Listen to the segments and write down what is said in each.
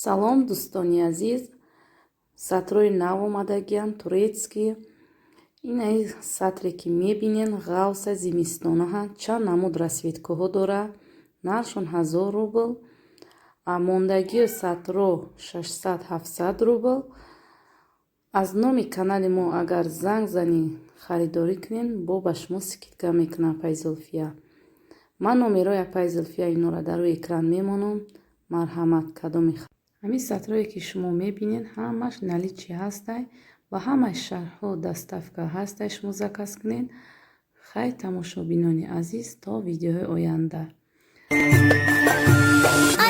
Салом, дӯстони азиз! Сатрои нав омадагианд, турецкий. Инаи сатре, ки мебинен, ғавса зимистонаҳа, чанд намуд расцветкаҳо дора. Нархшон 1000 рубл, а мондагиё сатро 600-700 рубл. Аз номи канали мо агар занг занӣ, харидорӣ кунен, бо ба шумо скидка мекунам апаи Зулфия. Ман номерои апаи Зулфия инора дар рӯи экран мемонам. Марҳамат, кадоми ҳамин сатрое, ки шумо мебинед, ҳамаш наличии ҳастай, ба ҳамаи шаҳрҳо доставка ҳастай. Шумо заказ кунед. Хайр, тамошобинони азиз, то видеоҳои оянда.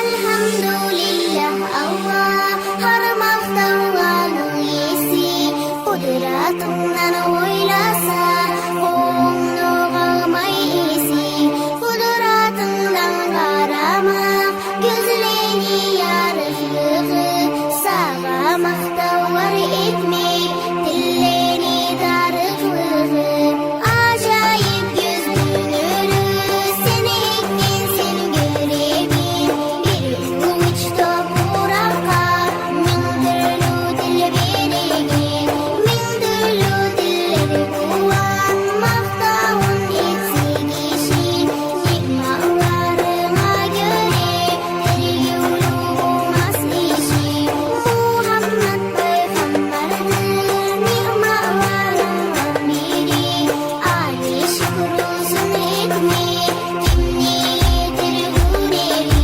Alhamdulillah Allah har maqtovlarning esi Qudratingdan o'ylasa qo'lni qolmay esi Qudratingdan qaramaq ko'zlarni yorug'lig'i Sağa maqtovlar etmek tillarni tariqlig'i Ajoyib ko'zni nuri seni ekkan sen ko'ramin Bir uvuch tuproqqa ming turli til bergin Ming turli tillar buvan maqtovun etsa kishi Ne'matlaringga ko'ra terguvli bo'lmas ishi Muhammad payg'ambardir ne'matlaringdan biri Ali shukr olsun etmek kimni yetir hunari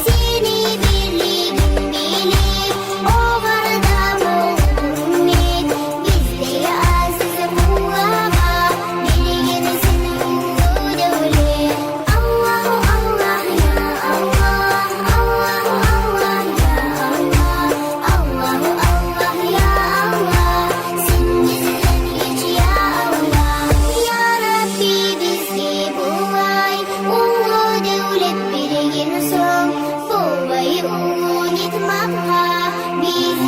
Seni birligin bilip oğarda bo'ldi umid Bizdey aziz qullarga bergin sen ulug' davlat Allahu Allah ya Allah Allahu Allah ya Allah Allahu Allah ya Allah Sen bizden geç ya Allah Ya Rabbi bizga bulay Ulug' davlat bergin so'ng Bo'lmay ulug' nitmoqqa Biz